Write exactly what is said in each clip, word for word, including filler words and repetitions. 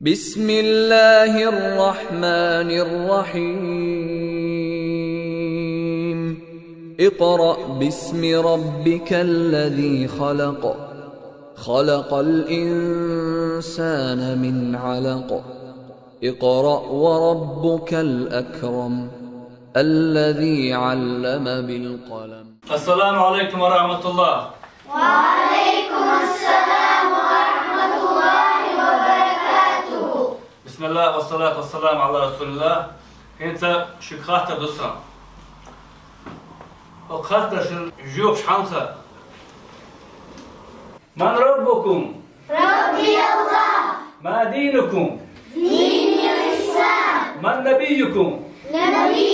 بسم الله الرحمن الرحيم. اقرأ باسم ربك الذي خلق. خلق الإنسان من علق. اقرأ وربك الأكرم. الذي علم بالقلم. السلام عليكم ورحمة الله. وعليكم السلام ورحمة الله وبركاته. بسم الله والصلاة والسلام على رسول الله. ХӀинца шуьга хаттар ду сан. Хьо хаттаршна жоп хьанха. من ربكم؟ ربي الله. ما دينكم؟ ديني الإسلام. من نبيكم؟ نبي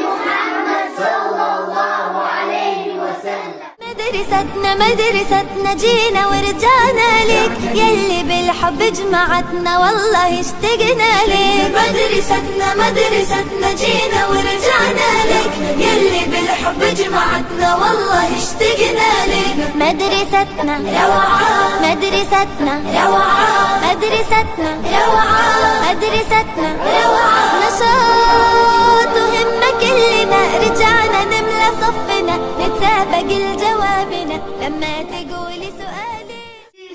محمد صلى الله عليه وسلم. مدرستنا، مدرستنا، جينا ورجعنا لك، يلي بالحب جمعتنا، والله اشتقنا لك. مدرستنا، مدرستنا، جينا ورجعنا لك، يلي بالحب جمعتنا، والله اشتقنا لك. مدرستنا روعة، مدرستنا روعة، مدرستنا روعة، مدرستنا روعة. نشاط وهمة كلنا، رجعنا نملى صفنا، نتسابق لجوابنا لما تقولي سؤالي.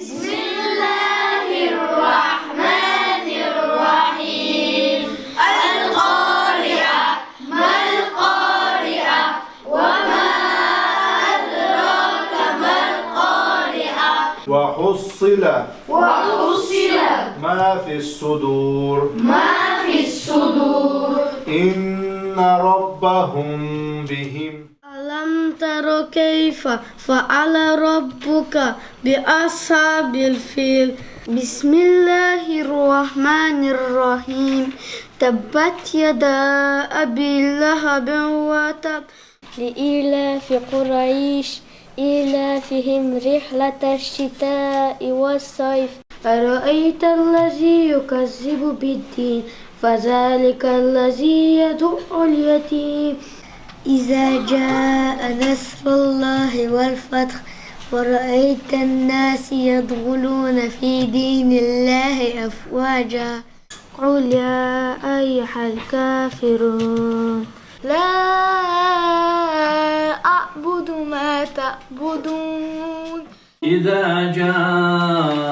بسم الله الرحمن الرحيم. القارعة. ما القارعة؟ وما أدراك ما القارعة؟ وحصل. وحصل. ما في الصدور. ما في الصدور. إن ربهم بهم. ألم تر كيف فعل ربك بأصحاب الفيل؟ بسم الله الرحمن الرحيم. تبت يدا أبي لهب وتب. لإيلاف قريش إيلافهم رحلة الشتاء والصيف. أرأيت الذي يكذب بالدين فذلك الذي يدع اليتيم. إذا جاء نصر الله والفتح ورأيت الناس يدخلون في دين الله أفواجا. قل يا أيها الكافرون لا أعبد ما تعبدون. إذا جاء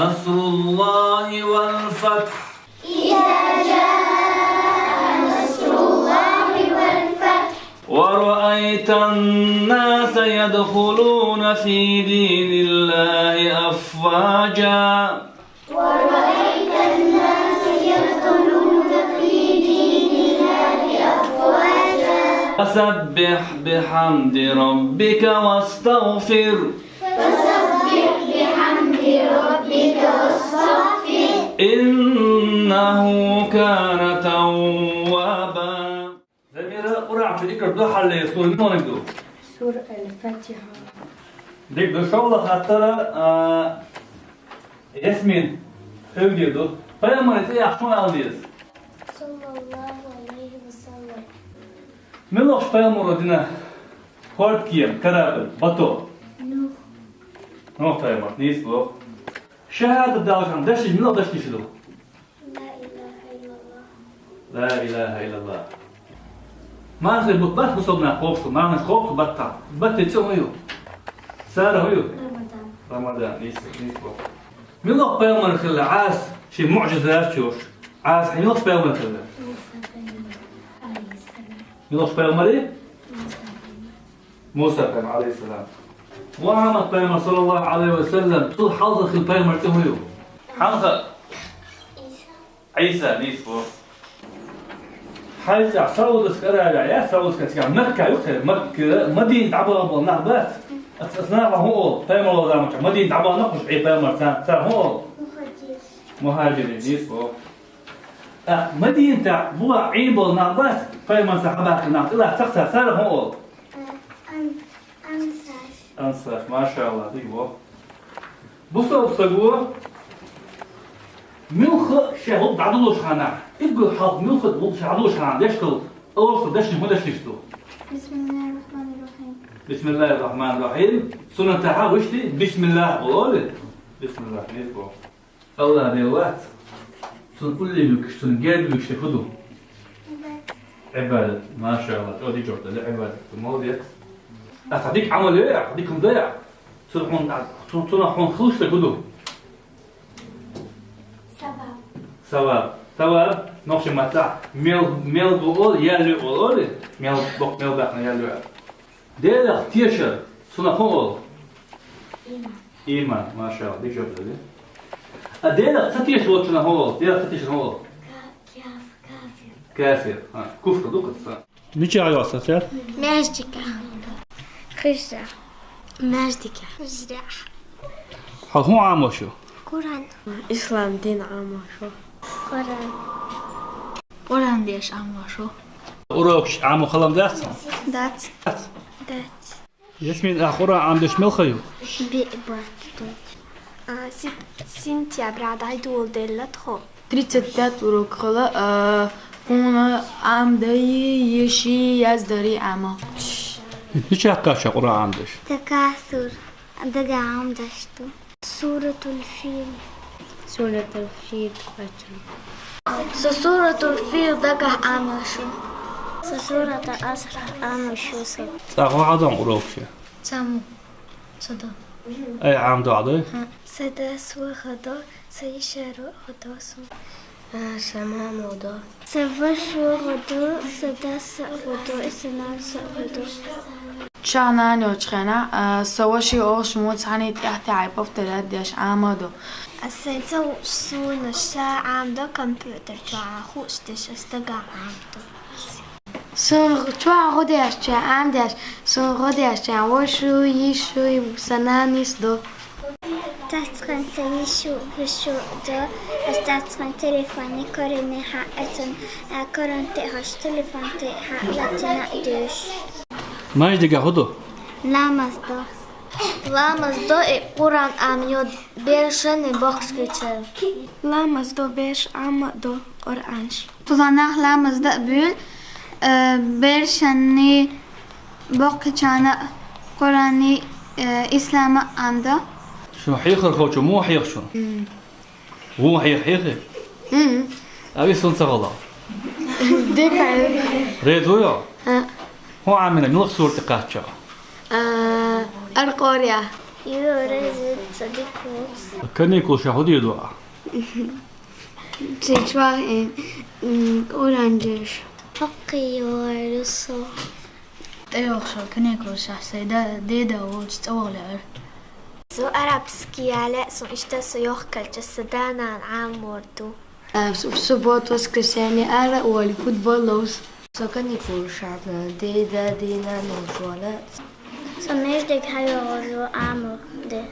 نصر الله والفتح. إذا جاء نصر الله والفتح. ورأيت الناس يدخلون في دين الله أفواجا. ورأيت الناس يدخلون في دين الله أفواجا. فسبح بحمد ربك واستغفر. فسبح بحمد ربك واستغفر. إنه كان توابا. Замира, Къуръан чу икра ду хьалле, сура муьлханиг ду? Сура Аль-Фатиха. Дика ду, шоллагӀа хаттар, а, Ясмин, хьоьга ду. Пайхамара цӀи яхаш хӀун ала деза? صلى الله عليه وسلم. Муьлхача пайхамаро дина хӀордкема, корабль, бато? Нух. Нух пайхамар, нийса боху. ШахӀадат далчхьана дешнаш муьлха дешнаш ду? لا إله إلا الله. لا إله إلا الله. Мархий бутт бац бусалба наха кхобуш, марханаш кхобуш баттахь. Батте цӀе хӀун ю? Сара хӀун ю? Рамадан. Рамадан, нийса, нийса боху. Муьлха пайхамар хилла Ӏаса шен муӀжизат йолуш? Ӏаса хьан муьлхачу пайхамар хилла? Муса пайхамар, алейхиссалам. Муьлхачу пайхамаре? Муса пайхамар. Муса пайхамар, алейхиссалам. Мухьаммад пайхамар, саллаллаху алейхи ва саллям, цул хьалха хилла пайхамар цӀе хӀун ю? Хьанха? Ӏийса. Ӏийса, нийса боху. ХьаьжцӀехь Саудовская Аравия, я Саудовская цигахь, Макка юкъе, Макка, Мадина дӀабахана болу нах бац? Аса, аса наха хӀун олу? Пайхамар волу заманчохь Мадина дӀабахана кхуш, Ӏе пайхамар цара, цара хӀун олу? Мухаджирин. Мухаджирин, нийса боху. ТӀаккха Мадинатехь бухахь Ӏийна болу нах бац, пайхамар цара хьабаьккхина нах, тӀелаца цара, цара хӀун олу? Ан-, ансар. Ансар, машаАллахӀ, дика боху. Бусалба стага муьлхха шен гӀуллакх дӀадолуш хьанахь, уггар хьалха муьлхха гӀуллакх шен дӀадолуш хьанахь деш долу, олуш долу дешнаш хӀун дешнаш ду? بسم الله الرحمن الرحيم. Бисмиллахир-рахманир-рахим. Суннатехь вуьшта бисмиллахӀ олу. Бисмиллахь, нийса боху. Аллах Дела вац, цунна уллув вугаш, цунна герга вугаш дерг фу ду? Ӏибадат. Машалла, чӀоагӀа дика жоп делла, Ӏибадат. Молодец. Аса дика Ӏамал йой, дика хӀума дой, цунах хьона, цун-, цунах хьона хилаш дерг фу ду? Саваб. Саваб. Саваб, нохчийн маттахь, мел, мел бу олу, ял ю олу, олий? Мел боккха мел баьккхина ял ю. Делах тешар, цунах хӀун олу? Иман. Иман, машалла, дика жоп делла. А Делах ца тешаш волчунах хӀун олу? Делах ца тешар хӀун олу? Ка-, кафир. Кафир. А, куфр ду кхаца. Мичахь йо сацар? Маьждигехь. Хижрехь. Маьждигехь. Хижрехь. Хьо хӀун Ӏамош ю? Къуръан. Ислам дин Ӏамош ю. Къуръан. Къуръан деша Ӏамош ю. Урокаш Ӏамо хала ма дац? Дац. Дац? Дац. Ясмин, ахь Къуръан Ӏамдеш мел хан ю? Биъ батту. А, сент-, сентябрь дӀайдоладелла тхо. Тридцать пять урок хила, а, хьуна Ӏамдай, йиши, яздари Ӏама. Мичахь кхаьчна Къуръан Ӏамдеш? Такасур, дагахь Ӏамдеш ду. Суратул Фил. Суратул Фил кхаьчна. Со Суратул Фил дагахь Ӏамош ю. Со Суратул Аср Ӏамош ю со. ЦӀа хьо хьадон урок ше? Цаму. Ца до. Ай, Ӏамдо Ӏадой? Сан дас ваха до, сан йиша ваха до сун. А, сан мамо до. Сан ваша ваха до, сан дас ваха до, сан нанас ваха до. Ча нанас хьена, а, сан ваша олуш мо цхьаьна тӀаьхьа-тӀаьхьа повторять деш Ӏама до. А сан ца хууш суна ша Ӏама до компьютер чохь, хууш деш ас дагахь Ӏама до. Суна чохь гӀо деш чохь Ӏама деш, суна гӀо деш чохь ваша, йиша, сан нанас до. Цхьацца сан йиша, ваша до, ас цхьацца телефоне коране хьаэцна, а, коран тӀе хьош телефон тӀе хьалатина а дуьйш. Маьждигехь хӀун ду? Ламаз до. Ламаз до и Къуръан Ӏама йо бершанна боккхачу кечара. Ламаз до берш Ӏама а до Къуръанаш. Кхузахь нах ламаз дан а буьйлу, э, бершанний, боккхачарна а Къуръанний, э, ислама а Ӏамдо. Шун хьехархочо муха хьеха шуна? М. Вон хьеха хьехий? М. А вис вон ца гӀала? Дика. Реза вуй хьо? А. ХӀун Ӏамийна, муьлха сура тӀе кхаччахь? А, Аль-Къария. Ю, реза ца дика ву. Каникулашкахь хӀун дийр ду ахь? Цу чохь, э, м, Къуръан деша. Баккхий йолу со. ТӀейогӀуш йолу каникулашкахь сайн да-, деда волчу цӀа ваха лаьара. Со арабский ял яьа, сон иштта со йохкалча сан да-нана Ӏамор ду. А, в субботу, воскресенье ара а волий, футбол ловзу. Со каникулашкахь деда, дина нуша вала. Со маьждиг хьайогӀур ю Ӏамор де.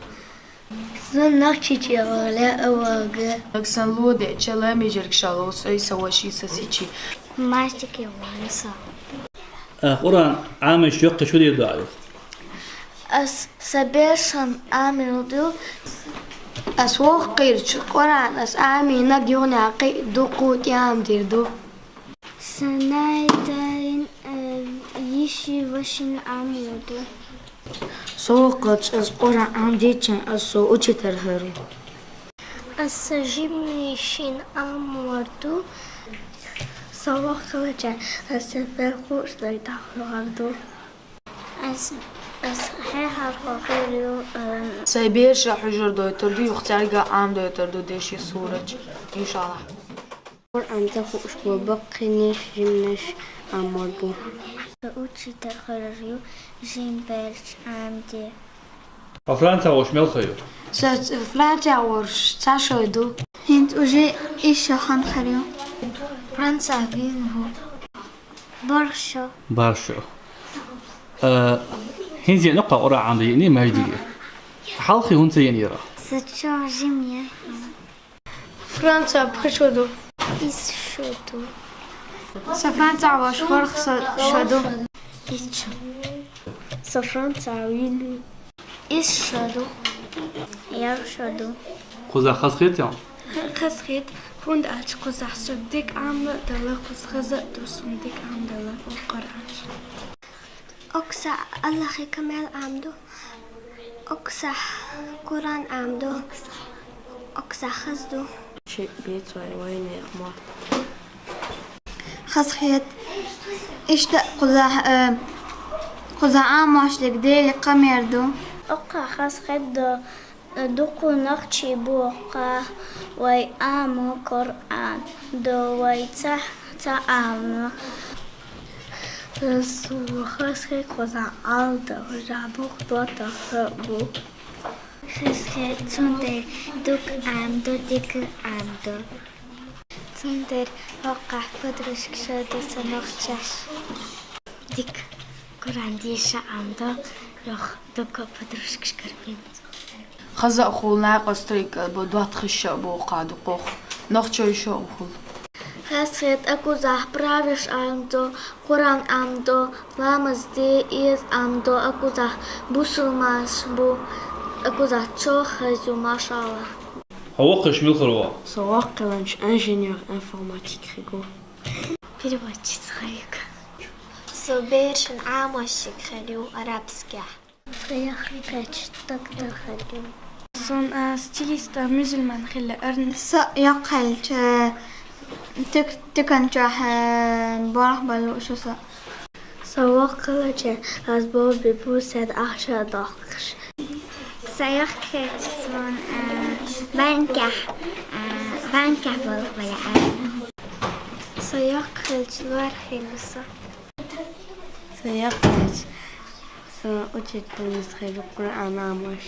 Сан нах чичи гӀала а вага. Сан ло деъча ламижерг ша ло сой, сан ваши, сан сичи. Маьждиге ван со. А, Къуръан Ӏамийча йоккхий шу дийр ду ахь юха? Ас сан бершан Ӏамийр ду. Ас воккхийчу Къуръан ас Ӏамийнарг юханехь кхин а дуккха тӀеӀамдийр ду. Сан най-дайн, э, йиши, вашин Ӏамор ду. Со воккхалча ас Къуръан Ӏамдича ас со учитель хир ву. Ас сан жиманийн шин Ӏамор ду. Со воккхалча ас сан мел хууш дай дӀахьоьхур ду. Ас, ас хьехархо хир ю, э, сайн бераша хьуьжар дойтур ду, юха цаьрга Ӏамдойтур ду деши сурача, иншаллахь. Къуръан ца хууш бу баккхийнаш, жиманаш Ӏамор бу. Учитель хир ю, жима бераш Ӏамде. Хьо Францехь волуш мел хан ю? Со Францехь волуш цхьа шо ду. ХӀинца уже исс шо хан хир ю. Францехь вийна ву. БархӀ шо. БархӀ шо. Э, хӀинца еана кхо Къуръан Ӏамдан йиъний маьждиге? Хьалххе хӀунда ца йиънера? Со чохь жима яра. Францехь пхи шо ду. Исс шо ду. Со Францехь волуш ворхӀ со шо ду. Исс шо. Со Францехь вийна. Исс шо ду. ЯрхӀ шо ду. Кхузахь хазахета? Хазахета, хӀунда аьлча кхузахь со дика Ӏама а дала, кхуза хаза а ду, суна дика Ӏама дала, Къуръан. Оксахь Аллахьан камел Ӏамду. Оксахь Къуръан Ӏамду. Оксахаз ду. Чи бецвай вайнех мо. Хазхет. Иштта кхузахь, э, кхузахь Ӏамош дерг Деле къамер ду. Оккха хазхет до, дукха нохчий бу оккха, вай Ӏамо Коръан до, вай ца, ца Ӏамно. Су хазхет кхузахь Ӏалда, хужа бух дота бу. Хазхет цундер дукха Ӏамдо, дика Ӏамдо. Цундер оккхахь подружкаш ду са нохчаш. Дика Коръан деша Ӏамдо, йох дукха подружкаш карбин. Хаза а хул, накъостро а бу, доттагӀаша а бу кху дукхох. Нохчоша а хул. Хазхет акхузахь правиш Ӏамдо, Коръан Ӏамдо, ламаз де, из Ӏамдо, акхузахь бусулманаш бу, акхузахь чо хазю, машалла. Хьо воккхагӀча мила хир ву? Со воккха хилча инженер информатик хир ву. Переводчица хир ву. Со берашна Ӏамош хир ю арабскехь. Со йоккха хилча доктор хир ю. Со, а, стилист, а, мусульман хила эрна. Со йоккха хилча, э, тук-, тукан чохь, э, барх балу шу со. Со воккха хилча, аз бо би бу сед ахча дохкаш. Со йоккха хилча, сон, э, банкехь, э, банкехь болх бала. Со йоккха хилча, лор хила со. Со йоккха хилча, со учительница хила, Коръан Ӏамош.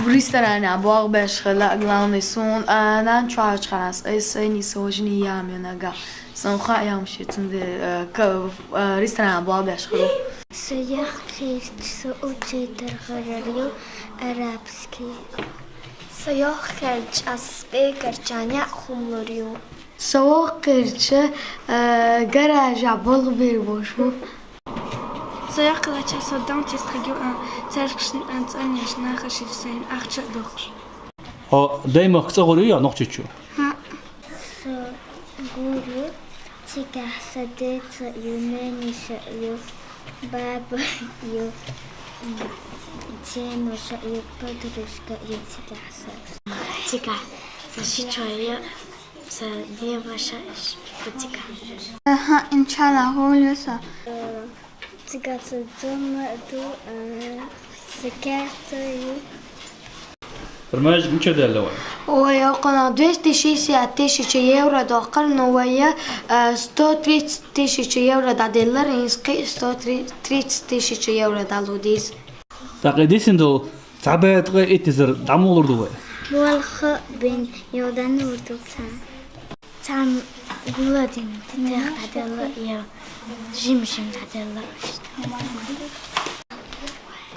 Ресторанехь болх беш хила, главный, суна, а, нана чохь хилча, ай сайни со вожни ям ю нагахь. Сон хаа ям ши цунде, а, ка-, а, ресторанехь болх беш хила. Со йоккха хилча, со учитель хир ю арабский. Со йоккха хилча, аз пекарчан яа хӀума лур ю. Со воккха хилча, э, гаража болх бер бу шу. Со йоккха хилча, со дантист хир ю, а, цергашна, а, цӀанъеш наха шифсайн ахча а дохкаш. Хьо даймахка цӀа гӀур ю я Нохчийчу? ХӀаъ. Со гӀур ю, цигахь са деца ю, нениша ю, баба ю, м, ценуша ю, подружка ю цигахь са. Цигахь са шичой ю. Са деваша иш путика. Аха, иншалла, гӀоле со. Цигахь са дома ду, а, са керта ю. Промежик мича делла вай? Ой, окхунах двести шестьдесят тысяч евро дохкар, но вай, а, сто тридцать тысяч евро дӀаделлар, хӀинца кхин сто тридцать тысяч евро дӀалу деза. ТӀаккха дисина долу цхьа бӀе ткъе итт эзар дӀа муха лур ду вай? Болх бина, юха дӀа лур ду цхьа. Цхьана гуладин тӀе дӀаделла я жим-жим дӀаделла.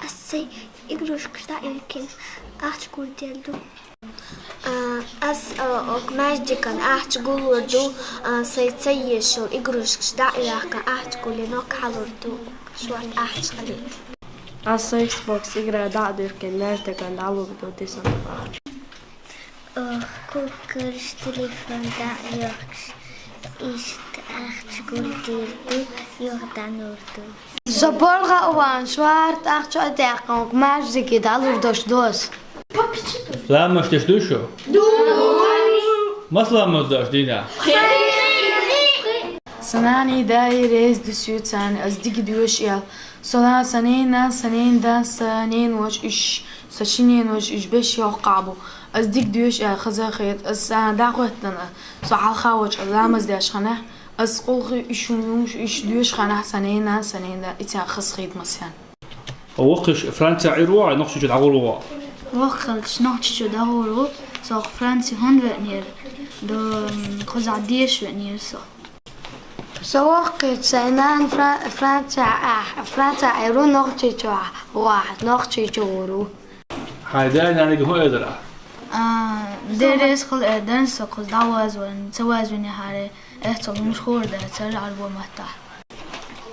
Ас сайн игрушкаш дӀа а йохкина, ахча гулделла ду. А, ас, а, окху маьждиган ахча гуллур ду, а, сайн ца езаш йолу игрушкаш дӀа а йохкина, ахча гулъе нокхахь лур ду, шорта ахча хилийта. Ас Xbox игра дӀа а дуьйхкина, маьждиган дӀалур ду дисина ахча. Ох, кукарш телефон дӀа а йохкуш, иштта ахча гулдийр ду, юха дӀа лур ду. Со болх а ван, шорта ахча а даьккхина, маьждиге дӀалур долуш ду ас. Ламаз деш дуй шу? Ду! Маса ламаз ду аш дийнахь? Сан нанеи даи реза дуьсу царна, ас дика доьшу аьлла. Со ла-, сан ненан, сан ненан да, сан ненан ваша уьш, сан ши ненан ваша уьш беш йоккхахь бу. Ас дика доьшу аьлла хаза хета, ас, а, дӀахӀоьттина, со хьалха волчу ламаз деш ханахь, ас къулхи уьш, уьш доьшу ханахь, сан ненан, сан ненан да, и царна хаза хета масех. Воккхаш Францехь Ӏийр ву хьо, Нохчийчу дӀагӀур ву хьо? Воккхалчу Нохчийчу дӀагӀур ву, со Франци хӀунда веанера, до, м, кхузахь деша веанера со. Со воккхийчу сайн нана Фра-, Францехь, Францехь Ӏийр ву, Нохчийчохь ву, Нохчийчу гӀур ву. Хьайн дай-нанайга хӀун эр дара ахь? А, дерриг хала эр дара, со кхуза дӀавазаван, ца вазвинехьара, эхь, цо лумаш хуур дара, цара Ӏарбо маттахь.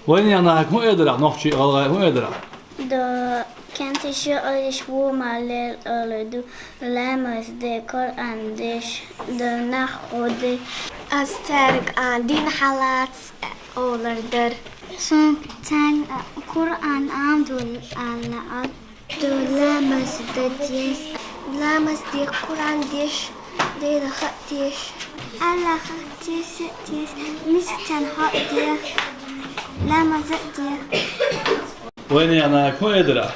Вайнех нахага хӀун эр дара ахь, нохчий а, гӀалгӀай а хӀун эр дара ахь? До кентиша олуш ву ма лел олу ду, ламаз де, Коръан деш, до нах гӀо де. Ас цаьрга а дин хьалаца олур дара. Сон цаьрга а Коръан Ӏамадолу аьлла, а до ламаз де деза. Ламаз де, Къуръан деш, Даьла хьаде. Аллахӏах тешаш, мискачун хьаде, ламаз де. Вайнех нахага хьо эдара?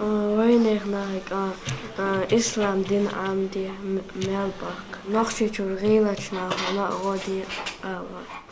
Вайнех нахага ислам дин Ӏамаде, мел бахка. Нохчийчура гӀийлача нахага гӀо де, Аллахӏ.